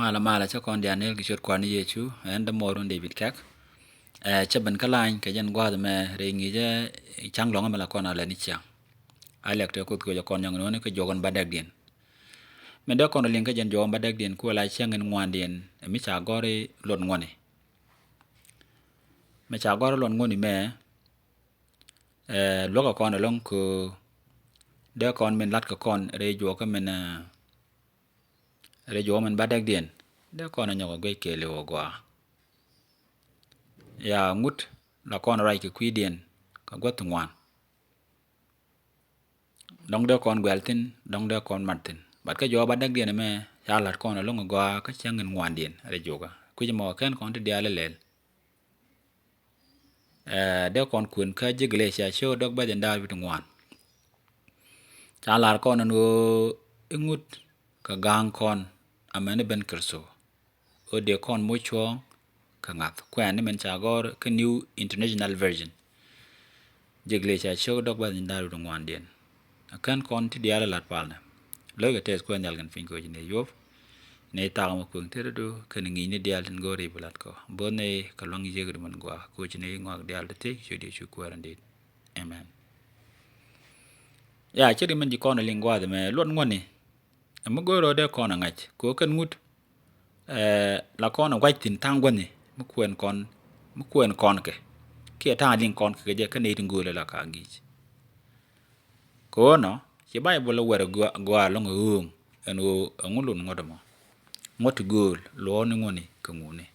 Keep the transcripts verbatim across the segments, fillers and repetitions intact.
Malɛ malɛ, cä kɔn diaal nɛɛl kɛ ciöt Kuäär ni Yecu, ɛn dämuɔɔrun David Kɛk. Ɛ, cä ben kä lany kɛ jɛn gua̱a̱th ɛmɛ rɛy ŋi̱i̱cä ca̱ŋ lɔ̱ŋä mi la kɔn a lɛni ciaŋ. A lɛk tëë Kuoth kɛ jɛ kɔn nyɔŋ ni wä ni kä juɔk in bädäkdiɛn. Min dee kɔn liŋ kä jɛn juɔk in bädäkdiɛn ku la ciaŋ in ŋuandiɛn, ɛ mi ca gɔ̱r i̱ luɔt ŋuɔ̱ni. Mi ca gɔ̱r i̱ luɔt ŋuɔ̱ni mɛ, ɛ, luäk kɛ kɔn ɛlɔ̱ŋ kɛ dee kɔn min la̱t kɛ kɔn rɛy juɔk min, ɛ, rɛy juɔk min bädäkdiɛn. Dee kɔn ɛ nyɔk ɛ guic kɛɛliw ɛ gɔaa. Ya ŋut la kɔn ruac kɛ kui̱diɛn kɛ guäth ŋuan. Dɔ̱ŋ dee kɔn guɛl thi̱n, dɔ̱ŋ dee kɔn mat thi̱n. Bat kä juɔk bädäkdiɛn ɛmɛ ca la̱t kɔn ɛlɔ̱ŋ ɛ gɔaa kä ciaŋ in ŋuandiɛn rɛy juɔkä. Kui̱c ɛmɔ kɛn kɔn ti diaal ilɛl. Ɛ, dee kɔn kuën kä ji̱ Gɛlɛcia ciök dɔ̱k bɛth in da̱a̱r wi̱cdɛ ŋuan. Ca lar kɔn ɛn ɣöö i̱ ŋut kɛ ga̱a̱ŋ kɔn amäni ben Kritho. Ɣöö dee kɔn moc cuɔ̱ɔ̱ŋ kɛ ŋa̱th. Kuɛn ni min ca gɔ̱r kä New International Version. Ji̱ Gɛlɛcia ciök dɔ̱k bɛth in da̱a̱r wi̱cdɛ ŋuandiɛn. Ɛ kɛn kɔn ti diaal ɛ la̱t palnɛ. Lo̱ckɛ tɛth Kuäär nhial kɛn piny kɛ ɣöö ci nɛy yuɔp. Nɛy thaak mɔ kuëŋ tetdu kɛn ŋi̱i̱cni diaal tin go̱o̱ri bi la̱t kɔ. Bo̱o̱th nɛy kɛ luaŋ Yiëëkdu min gɔaa kɛ ɣöö ci nɛy ŋɔak diaal ti thiec ciöt Yecu Kuäär in di̱i̱t. Amen. Ya, ce̱t min ci kɔn ɛ liŋ gua̱a̱th ɛmɛ luɔt ŋuɔ̱ni. Ɛ mi go̱o̱r ɣöö dee kɔn ɛ ŋa̱c kɛ ɣöö kɛn ŋut, ɛ, la kɔn ɛ gua̱c thi̱n tha̱a̱ŋ gua̱thni mi kuɛn kɔn, mi kuɛn kɔn kɛ kiɛ ta̱a̱ŋ liŋ kɔn kɛ kɛ jɛ kä nɛy tin göölä la ka ŋi̱i̱c. Kɛ ɣöö nɔ ci Bayböl ɛ wɛr ɛ gɔaa, gɔaa ɛlɔ̱ŋ ɛ ɣööŋ ɛn ɣöö ɛŋu luɔt ŋuɔ̱t ɛmɔ. Ŋuɔ̱t ti gööl luɔ̱ɔ̱ni ŋuɔ̱ni kɛ ŋuni.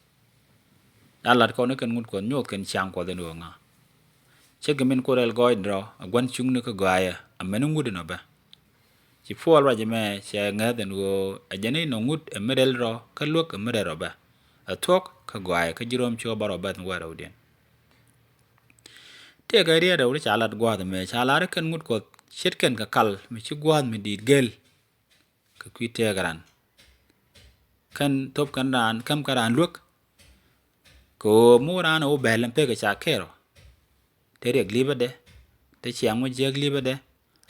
Ca lat kɔn i̱ kɛn ŋut Kuɔth nyuɔth kɛn ciaŋ Kuɔth ɛn ɣöö ŋa. Ce̱tkɛ min Kuoth rɛl gɔɔydɛ rɔ ɛ gua̱n cuŋni kä gɔaaɛ amäni ŋut ɛn ɔ bä. Ci Puɔl ruac ɛmɛ cɛ ŋäth ɛn ɣöö ɛ jɛn inɔ ŋut ɛ mi rɛl rɔ kä luäk ɛ mi rɛl rɔ bä. Ɛ thuɔ̱k kä gɔaaɛ kä ji̱ Röm ciök bärɔw bɛth in wäl rɛwdiɛn. Tëëkɛ riet rɛw ti ca lat gua̱a̱th ɛmɛ ca lar i̱ kɛn ŋut Kuɔth ce̱tkɛn kɛ kal mi ci gua̱a̱th mi di̱i̱t gel. Kɛ kui̱ tëëk raan kɛn thop kɛn raan käm kɛn raan luäk. Kɛ ɣöö mi wä raan ɛ wä bɛl ɛn pekɛ ca kɛɛr ɔ. Te riɛk li̱pädɛ, te ciaŋ wä jiäk li̱pädɛ,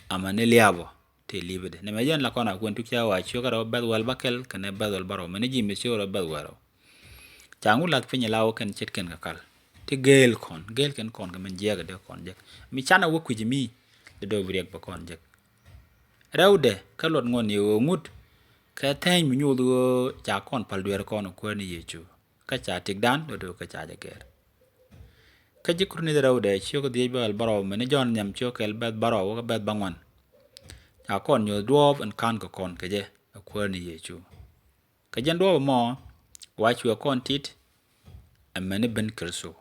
amäni lia̱a̱p ɔ te li̱pädɛ. Nɛmɛ yɛn la kɔn a kuɛn tuk ca wa ciökä rɛw bɛth wäl bäkɛl kɛnɛ bɛth wäl bärɔw, mɛni ji̱ mi ciökä rɛw bɛth wäl rɛw. Ca ŋut la̱th piny ɛ la wä kɛn ce̱tkɛn kɛ kal. Ti gëël kɔn, gëël kɛn kɔn kɛ min jiäk ɛ dee kɔn jek. Mi canɛ wä kui̱c mi, dee dee bi riɛk bɛ kɔn jek. Rɛwdɛ kä luɔt ŋuɔ̱t ni ɣöö ŋut kɛ thɛny mi nyoth ɣöö ca kɔn päl dueer kɔn ɛ Kuäär ni Yecu. Kä ca tikdan do̱do̱ kä ca jɛ gɛr. Kä ji̱ Korinth rɛwdɛ ciök dhiec bäkɛl bärɔw, mɛni Jɔ̱ɔ̱n nhiam ciök kɛl bɛth bärɔw kä bɛth bäŋuan. Ca kɔn nyoth duɔɔp in ka̱n kɛ kɔn kɛ jɛ ɛ Kuäär ni Yecu. Kɛ jɛn duɔɔp ɛmɔ wa cuɛ kɔn tit amäni ben Kritho.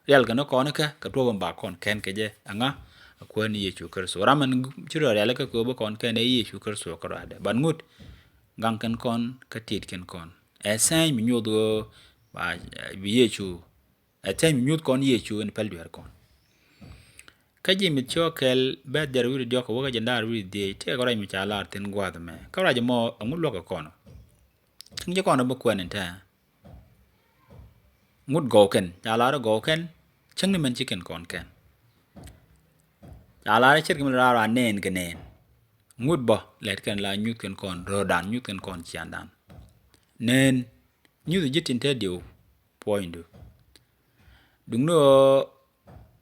Rial kɛn kɔn kɛ kɛ duɔɔp ɛmɔ ba kɔn kɛn kɛ jɛ ɛŋa? Ɛ Kuäär ni Yecu Kritho. Ram ɛn ci rɔ rial kɛ kɛ bä kɔn kɛn ɛ Yecu Kritho kɛ ruacdɛ. Ban ŋut gaŋ kɛn kɔn kä tit kɛn kɔn. Ɛ thɛny mi nyoth ɣöö ba, ɛ, bi Yecu, ɛ thɛny mi nyoth kɔn Yecu in päl dueer kɔn. Kä ji̱ mi̱th ciök kɛl bɛth jɛr wi̱i̱ diɔ̱k kɛ wäkɛ jɛn da̱a̱r wi̱i̱ dhiec tëëkɛ ruac mi ca lar thi̱n gua̱a̱th ɛmɛ. Kä ruac ɛmɔ ɛŋu luäk kɛ kɔn? Cäŋ ci kɔn ɛ bi kuɛn in tɛ̱̈ɛ̱̈. Ŋut gɔw kɛn, ca lar ɛ gɔw kɛn, cäŋ ni mɛn ci kɛn kɔn kɛn. Ca lar ɛ ce̱tkɛ mi raar a nɛɛn kɛ nɛɛn. Ŋut bä lɛt kɛn la nyuth kɛn kɔn röödan, nyuth kɛn kɔn ciandan. Nɛɛn nyuth ji̱ tin te diw puɔ̱nydu. Duŋni ɣöö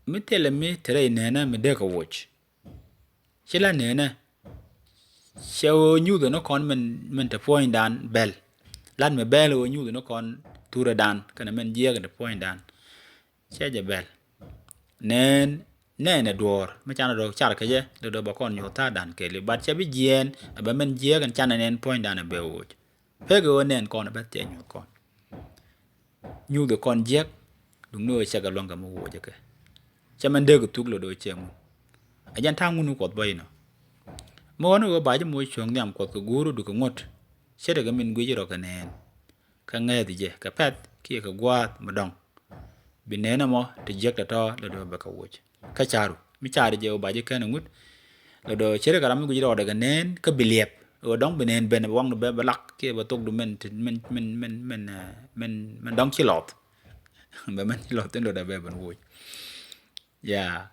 mi thilɛ mi te rɛy nɛɛnä mi dee kɛ woc. Ci la nɛɛnä cɛ ɣöö nyuthɛ ni kɔn min, min te puɔ̱nydan bɛl. Lat mi bɛl ɣöö nyuthɛ ni kɔn thurɛdan kɛnɛ min jiɛɛk in te puɔ̱nydan. Cɛ jɛ bɛl. Nɛɛn, nɛɛnɛ duɔ̱ɔ̱r mi canɛ rɔ car kɛ jɛ, dee dee bɛ kɔn nyuɔ̱th tha̱a̱ŋdan kɛɛliw. But cɛ bi jiɛɛn ɛ bɛ min jiɛɛk in canɛ nɛɛn puɔ̱nydan ɛ bɛ woc. Pek ɣöö nɛɛn kɔn ɛ bɛ thiɛ nyuɔ̱th kɔn. Nyuuth ɛ kɔn jiäk, duŋni ɣöö cɛ kɛ luäŋ kɛ mi woc ɛ kɛ. Cɛ mɛn dee kɛ thuk lɔ dee cɛ ŋun. Ɛ jɛn ta̱a̱ ŋun Kuɔth bä inɔ. Mi ɣɔ̱n ɣöö ba ji̱ moc cuɔ̱ŋ nhiam Kuɔth kɛ guur ɛ duk kɛ ŋuɔ̱t. Ce̱tkɛ min guic rɔ kɛ nɛɛn. Kä ŋäth jɛ kɛ pɛ̈th kiɛ kɛ gua̱a̱th mi dɔ̱ŋ. Bi nɛn ɛmɔ ti jiäk tɔ̱tɔ̱ lɛ dɔ̱ bɛ kɛ woc. Kä ca̱ru mi ca̱ri jɛ ɣöö ba ji̱ kɛn ɛ ŋut. Lɛ dɔ̱ ce̱tkɛ ram mi guic rɔɔdɛ kɛ nɛn kä bi liɛp. Ɣöö dɔ̱ŋ bi nɛn ben bɛ waŋdu bɛ bɛ lak kiɛ bɛ thokdu min ti, min, min, min, min, eh, min, min dɔ̱ŋ ci lɔth. Bɛ min ci lɔth thin lɛ dɔ̱ bɛ ben woc. Ya,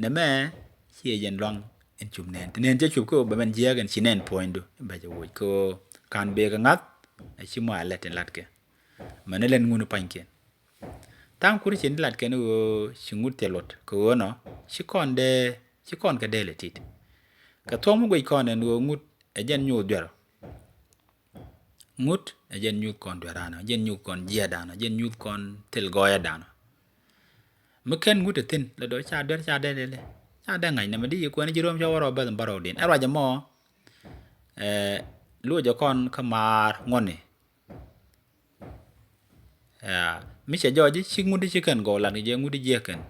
nɛmɛ ciɛ jɛn luaŋ in cup nɛn. Ti nɛn cɛ cup kä bɛ mɛn jiääk in ci nɛn puɔ̱nydu in bɛ cɛ woc kä kan bee kɛ ŋa̱th. Ɛ ci mɔ a lɛt in lat kɛ. Mɛn ni lɛn ŋun pa̱nykiɛn. Tha̱a̱ŋ kuri cin lat kɛn ɣöö ci ŋut thil luɔt kɛ ɣöö nɔ ci kɔn dee, ci kɔn kɛ dee lɛ tit. Kɛ thuɔ̱k mi guic kɔn ɛn ɣöö ŋut ɛ jɛn nyuuth duer. Ŋut ɛ jɛn nyuuth kɔn duer anɔ, jɛn nyuuth kɔn jiɛɛt anɔ, jɛn nyuuth kɔn thil gɔɔyɛ danɔ. Mi kɛn ŋut ɛ thi̱n lɛ dɔ̱ ca duer ca dee lɛ lɛ ca dee ŋa̱c nɛmɛ di yi kuɛn ji̱ ro̱o̱m ca wä rɔ bɛth bärɔw din ɛ ruac ɛmɔ. Ɛ luɔc ɛ kɔn kä maar ŋuɔ̱ni. Ya, mi cɛ jɔɔc ci ŋut ci kɛn gɔw lat kɛ jɛ ŋut jiɛ kɛn.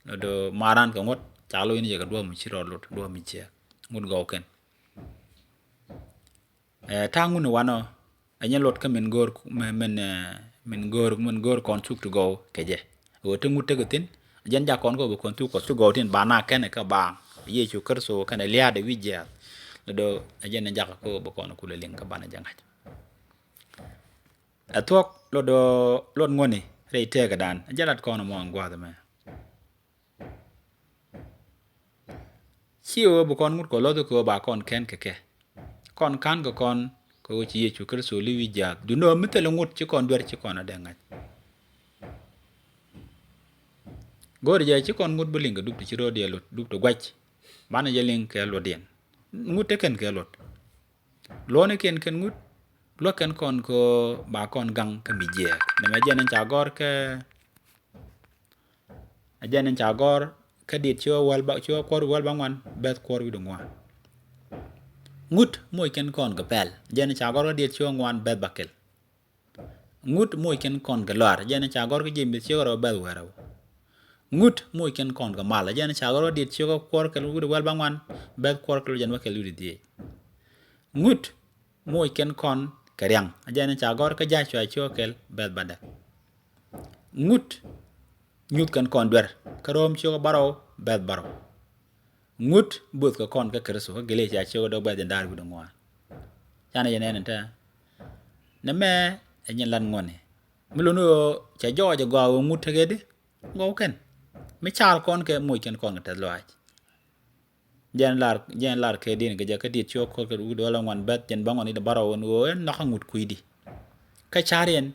Lɔ do maran kɛ ŋut ca lo̱c ni jɛ kɛ duɔ̱ɔ̱m ci rɔ lut duɔ̱ɔ̱m jiɛ ŋut gɔw kɛn. Ɛ ta̱a̱ ŋuni wanɔ ɛ nyɛ luɔt kä min go̱o̱r min, min, ɛ, min go̱o̱r min go̱o̱r kɔn cuk ti gɔw kɛ jɛ. Ɣöö ti ŋut tekɛ thi̱n jɛn jak kɔn kä bi kɔn cuk kɔn cuk gɔw tin ba na kɛn kä baaŋ. Yecu Kritho kɛn ɛ lia̱a̱dɛ wi̱c jiaath. Lɔ do ɛ jɛn ɛ jak kä bi kɔn kulɛ liŋ kä banɛ jɛ ŋa̱c. Ɛ thuɔ̱k luɔt, luɔt ŋuɔ̱ni rɛy tëëkädan. Ɛ jɛ lat kɔn mɔ ɛn gua̱a̱th ɛmɛ. Ci ɣöö bi kɔn ŋut kɔ lɔth kɛ ɣöö ba kɔn kɛn kɛ kɛ. Kɔn ka̱n kɛ kɔn kɛ ɣöö ci Yecu Kritho li̱w wi̱c jiaath. Duundɛ ɣöö mi thilɛ ŋut ci kɔn duer ci kɔn a dee ŋa̱c. Go̱o̱ri jɛ ci kɔn ŋut bi liŋ kɛ dup ti ci ro̱o̱diɛn luɔt dup ti gua̱c. Banɛ jɛ liŋ kɛ luɔtdiɛn. Ŋut te kɛn kɛ luɔt. Luɔ̱nikiɛn kɛn ŋut luäk kɛn kɔn kɛ ba kɔn gaŋ kä mi jiɛɛk. Nɛmɛ jɛn in ca gɔ̱r kɛ, jɛn in ca gɔ̱r kä diet ci wä wäl ba, ci wä kuɔr wäl ba ŋuan bɛth kuɔr wi̱cdɛ ŋuan. Ŋut moc kɛn kɔn kɛ pɛl. Jɛn in ca gɔ̱r kä diet ci wä ŋuan bɛth ba kɛl. Ŋut moc kɛn kɔn kɛ lɔaar. Jɛn in ca gɔ̱r kä Jemith ci wä rɔ bɛth wärä. Ŋut moc kɛn kɔn kɛ mal. Jɛn in ca gɔ̱r kä diet ci wä kuɔr kɛl wi̱cdɛ wäl ba ŋuan bɛth kuɔr kɛl jɛn ba kɛl wi̱cdɛ dhieec. Ŋut moc kɛn kɔn kɛ riaŋ. Jɛn in ca gɔ̱r kä Jacua ci wä kɛl bɛth bädäk. Ŋut nyuth kɛn kɔn duer kä Ro̱o̱m ci wä bärɔw bɛth bärɔw. Ŋut bo̱th kɛ kɔn kä Kritho kä Gɛlɛcia ci wä dɔ̱k bɛth jɛn da̱r wi̱cdɛ ŋuan. Canɛ jɛ nɛn in tɛ nɛmɛ ɛ nyɛn lat ŋuɔ̱ni. Mi luni ɣöö cɛ jɔɔc ɛ gɔaa ɣöö ŋut tekɛ di gɔw kɛn. Mi car kɔn kɛ moc kɛn kɔn kɛ tɛth lɔaac. Jɛn lar, jɛn lar kɛ din kɛ jɛ kä diet ci wä kuɔr kɛl wi̱cdɛ wäl ba ŋuan bɛth jɛn ba ŋuan wi̱cdɛ bärɔw ɛn ɣöö ɛn nhɔkä ŋut kui̱di. Kä cariɛn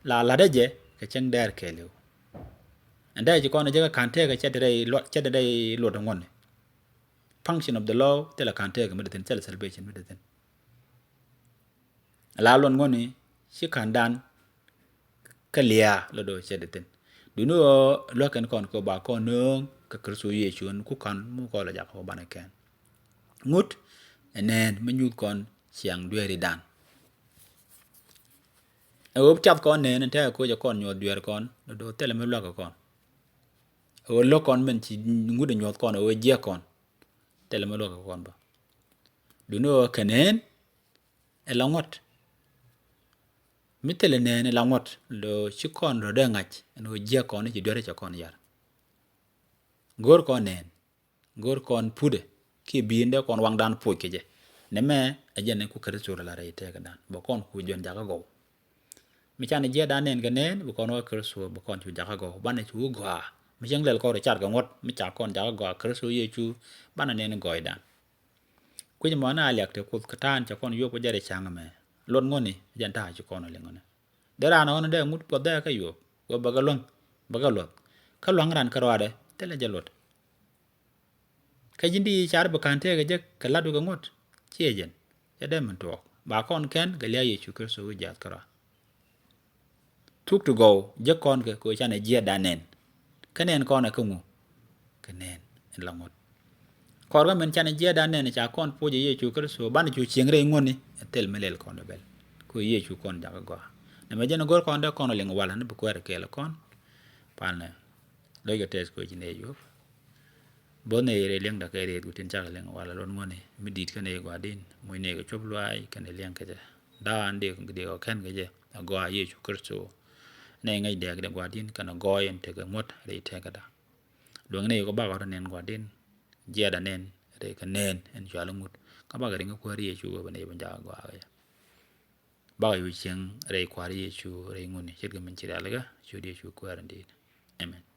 la la̱tdä jɛ kɛ cäŋ dɛɛr kɛɛliw. Ɛn dee ci kɔn jɛ kä ka̱n tëëkä cɛ dee rɛy luɔt, cɛ dee rɛy luɔt ŋuɔ̱ni. Function of the law thilɛ ka̱n tëëkä mi dee thi̱n, thilɛ salvation mi dee thi̱n. La luɔt ŋuɔ̱ni ci ka̱ndan kä lia̱a̱ lɔ do̱ cɛ dee thi̱n. Duundɛ ɣöö luäk kɛn kɔn kɛ ba kɔn nööŋ kɛ Kritho Yecu ɛn ku ka̱n mi kɔn lɛ jak kɛ banɛ kɛn. Ŋut ɛ nɛn mi nyuth kɔn ciaŋ dueeridan. Ɛ ɣöö bi cath kɔn nɛn in tɛkɛ koc ɛ kɔn nyuɔth dueer kɔn lɔ do̱ thilɛ mi luäk kɛ kɔn. Ɛ ɣöö lo̱k kɔn min ci ŋut ɛ nyuɔth kɔn ɛ ɣöö jiɛk kɔn thilɛ mi luäk kɛ kɔn bä. Duundɛ ɣöö kɛ nɛn ɛ la ŋuɔ̱t. Mi thilɛ nɛn ɛ la ŋuɔ̱t lɔ ci kɔn rɔ dee ŋa̱c ɛn ɣöö jiɛk kɔn ci duer cɛ kɔn yar. Go̱o̱r kɔn nɛn, go̱o̱r kɔn putdɛ kiɛ bi̱i̱n dee kɔn waŋdan puɔc kɛ jɛ. Nɛmɛ ɛ jɛn ni ku Kritho rɔ la rɛy tëëkädan bɛ kɔn ku juɛn jakä gɔw. Mi canɛ jiɛɛdan nɛn kɛ nɛn bi kɔn wä Kritho bi kɔn cu jakä gɔw banɛ cu gɔaa. Mi cäŋ lɛl kɔn rɔ car kɛ ŋuɔ̱t mi ca kɔn jakä gɔaa Kritho Yecu banɛ nɛn gɔɔydan. Kui̱c mɔ ni a liak te Kuoth kɛ ta̱a̱n cɛ kɔn yuɔp kɛ jɛ rɛ ca̱ŋ ɛmɛ. Luɔt ŋuɔ̱ni jɛn ta̱a̱ ci kɔn liŋ ŋuɔ̱ni. Dee raan ɣɔ̱n dee ŋut puɔth dee kä yuɔp wä bɛ kɛ luäŋ bɛ kɛ luɔth. Kä lua̱ŋ raan kä ruaadɛ thilɛ jɛ luɔt. Kä ji̱n di car bi ka̱n tëëkɛ jɛ kɛ la̱t wä kɛ ŋuɔ̱t ciɛ jɛn. Cɛ dee min tuɔɔk ba kɔn kɛn kɛ lia̱a̱ Yecu Kritho wi̱c jiaath kä ruaad. Thuk ti gɔw jek kɔn kɛ kɛ canɛ jiɛɛtdan nɛn. Kä nɛn kɔn ɛ kä ŋu? Kɛ nɛn in la ŋuɔ̱t. Kɔr kä min canɛ jiɛɛtdan nɛn ca kɔn puɔc ɛ Yecu Kritho banɛ cu cieŋ rɛy ŋuɔ̱tni ɛ thil mi lɛl kɔn ɛ bɛl. Kɛ Yecu kɔn jakä gɔaa. Nɛmɛ jɛn go̱r kɔn dee kɔn liŋ walä ni bi kuɛɛr kɛɛl kɔn. Palnɛ. Lo̱ckɛ tɛth kɛ ci nɛy juɔ̱k. Bo̱th nɛy rɛy liɛŋdä kɛ riet ku tin cakɛ liŋ walä luɔt ŋuɔ̱tni mi di̱i̱t kä nɛy gua̱a̱r din muc nɛy kɛ cuɔp luaac kɛnɛ liɛŋ kɛ jɛ. Da̱a̱n dee kɛ diɛk ɔ kɛn kɛ jɛ a gɔaa Yecu Kritho. Nɛy ŋäc dɛɛk dee gua̱a̱r din kɛnɛ gɔɔy in tekɛ ŋuɔ̱t rɛy tëëkäda. Duɔ̱ŋ nɛy kɛ bakɔ rɔ nɛn gua̱a̱r din jiɛɛtdä nɛn rɛy kɛ nɛn in cuali ŋut. Kä bakɛ riŋ kä kuäär Yecu ɣöö bɛ nɛy bɛ jakä gɔaa kɛ jɛ. Bakɔ cu cieŋ rɛy kua̱r Yecu rɛy ŋuɔ̱tni ce̱tkɛ min ci rialikä ciöt Yecu kuäär in di̱i̱t. Amen.